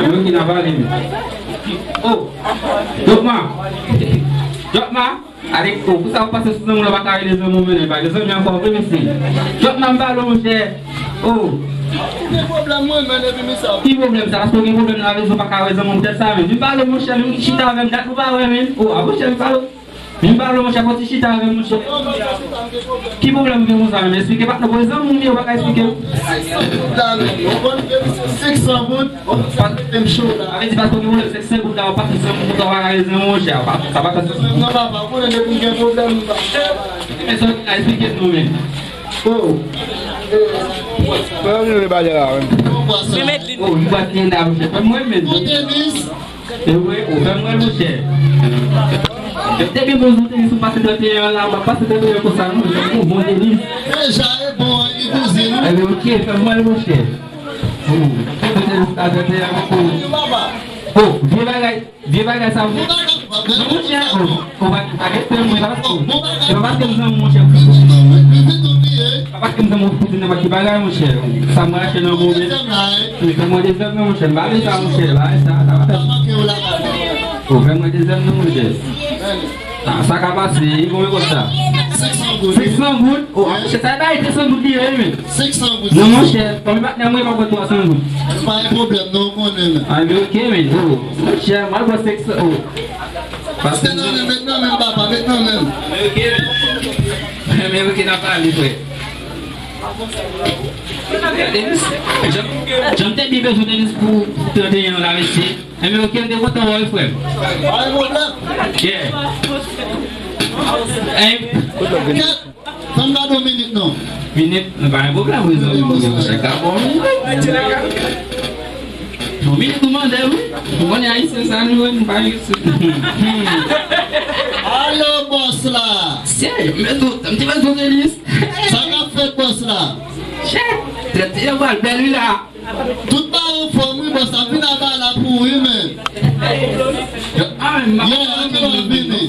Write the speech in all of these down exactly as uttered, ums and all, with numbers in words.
Mwen ki nan pale, men. Oh! Dòkma! Dòkma! Ale, oh, pou sa w pase sou zanmi w la, w pa ka rele zanmi w, men, pa rele zanmi ankò vre, mesye. Dòkma, m pale w, monchè. Oh! Ki pwoblèm mwen, men, epi misye ap Ki pwoblèm sa? Paske w gen pwoblèm nan rezon, w pa ka wè zanmi w poutèt sa, men. Vin pale w, monchè, menm ki chita avè m, dat nou pa wè, men. Oh, a, monchè, vin pale w. Vin pale w, monchè, fò ti chita avè m, monchè. Ki pwoblèm ou gen konsa menm? Esplike patnè, bon, zanmi w ye, ou pa ka esplike l. Six cents goud la, men. Ou konn ke misye six cents goud, ou pa mete m cho la. Sa vle di paske ou gen pwoblèm six cents goud la, ou pa fè zanmi w, ou pa ka fè zanmi w, monchè. Sa pa fè sans. Non, papa, ou konnen depi m gen pwoblèm, m pa fè. Men sa w ka esplike nou, men. Oh. Fè yon li balè la, men. Oh, li bat li la, monchè. Fè m wè, men. Pou tenis. E vre, ou fè m wè, monchè. Depi bon jou tenis, ou pase trannteyen an la, ou pa pase trannteyen konsa, non, ou bon tenis. Deja, e bon, e kouzin. Ebyen, ok, fè m wè, monchè. Oh, tenis la, trannteyen an, oh. Oh, vye bagay, vye bagay sa, non, monchè, oh, ou pa, pa gen pè, mwen, pa paske, se pa paske m zanmi w, monchè. Pa paske m zanmi w, ou fouti nenpòt ki bagay, monchè. Sa mwen achte nan moman. Wi, fè mwen dezyèm nan, monchè. M pa vle sa, monchè. M pa vle sa, sa pa fè. Ou fè mwen dezyèm nan, monchè. Ah, sa ka pase, e konbyen kòb sa? Six cents goud. Six cents goud? Oh, monchè, sa e bay de san goud li ye, men. Six cents goud. Non, monchè, kòm patnè mwen pa pran twa san goud. Pa gen pwoblèm, non, ou konnen, men. Ah, men ok, men, oh. Monchè, m al pran six cents, oh. Paske nan men, met nan men, papa, met nan men. Men ok, men. Men ok, n ap pale, frè. Tenis. Jan, jan m te byen bezwen tenis pou trannteyen an la, mesye. Enben, ok, m te kontan wè w, frè m. Pa gen pwoblèm. Yeah. Hein? Kèt, fè m gade yon minit, non. Minit? Nan pa gen pwoblèm, wi, zanmi m, monchè, ka bon, wi. Yon minit ou mande, wi. Ou konnen ayisyen sa, nou, nou pa gen. Alo, bòs la. Serye, m bezwen, m te bezwen tenis. Sa k ap fèt, bòs la? Chè, trannteyen an pral bèl, wi, la. Tout bagay anfòm, wi, bòs la. Vin aba la pou ou, wi, men. Ah, men, yeah, antre w ap vini.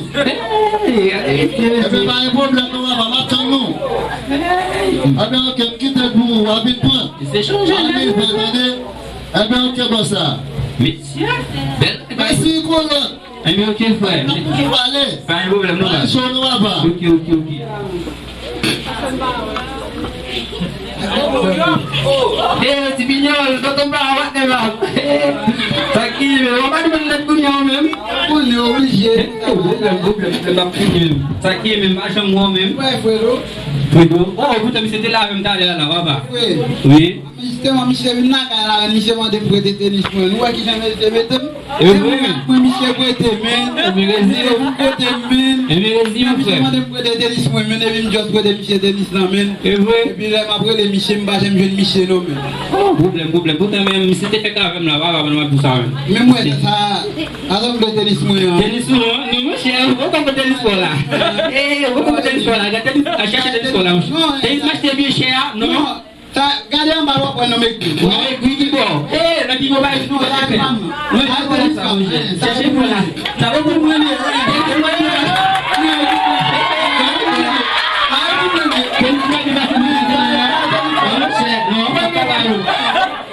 Ebyen, pa gen pwoblèm, non, papa, m ap tann nou. Ebyen, ok, m kite l pou ou, w ap vin pran. Se chanje, al rive, tande? Ebyen, ok, bòs la. Mesye, bèl. Mèsi, kolòn. Enben, ok, frè. N ap toujou pale. Pa gen pwoblèm, non, baz. Pale sou nou, papa. Ok, ok, ok. Eh, ti pinyòl, tonton pa, w ap te la. Sa ki, w ap di mwen nèt kounye a menm? Kounye a, oblije. Eh, pwoblèm, pwoblèm, pwoblèm, m ap fini menm. Sa ki menm, pa janm wè w menm. Wè, Fredo. Fredo. Oh, poutan misye te la menm talè a la, papa. Wi. Wi. Jisteman, misye vin lakay la, misye mande m prete tenis mwen. Nou wè kijan misye mete m? E vre, men. Mwen, misye prete, men. Misye vin prete, men. Misye mande m prete tenis mwen, men, epi m just prete misye tenis lan, men. E vre. Epi lè m ap rele misye, m pa janm jwenn misye, non, men. Oh, pwoblèm, pwoblèm. Poutan, men, misye te fèk avè m la, papa, m ap di sa, men. Men mwen, sa, sa, sa m vle tenis mwen an. Tenis ou an? Non, monchè, ou konn tenis ou la. Eh, ou konn tenis ou la. Gade tenis, al chèche tenis ou la, monchè. Tenis m achte byen chè a, non. Sa, gade anba w ap wè nonm egri. Nonm egri ki bò? Eh, nan ki bò pa egri, non, chèche. Non, chèche pou la sa, monchè. Chèche pou la. Sa pa pou mwen, non. Chèche pou la. Monchè, non, pa, pa, pa, non.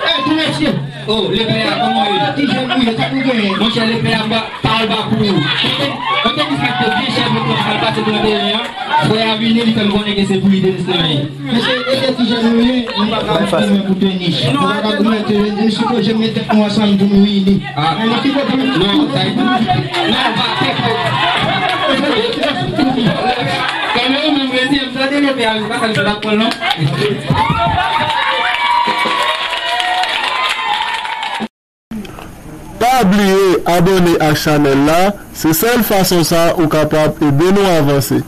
Eh, ti mesye. Oh, lepè a, kòman w ye? Ti jèn ou ye, sa nou genyen? Monchè, lepè a, pa, pawòl pa pou ou. Kote, kote ki sa k te byen chè pou nou, sa l pase trannteyen an? Frè a vini, li fè m konnen ke se pou li tenis lan ye. Mesye, e se ti jèn nou ye, nou pa ka goumen pou tenis. Nou pa ka goumen pou tenis, nou sipoze met tèt nou ansanm pou nou ini. Ah. Men nou ki kote nou. Non, sa e pou. Non, pa tèt. Kòm yo menm rete, m tande lepè a, se pa sa l fè l ap pran, non. Pa bliye abòne ak chanèl la, se sèl fason sa ou kapab ede nou avanse.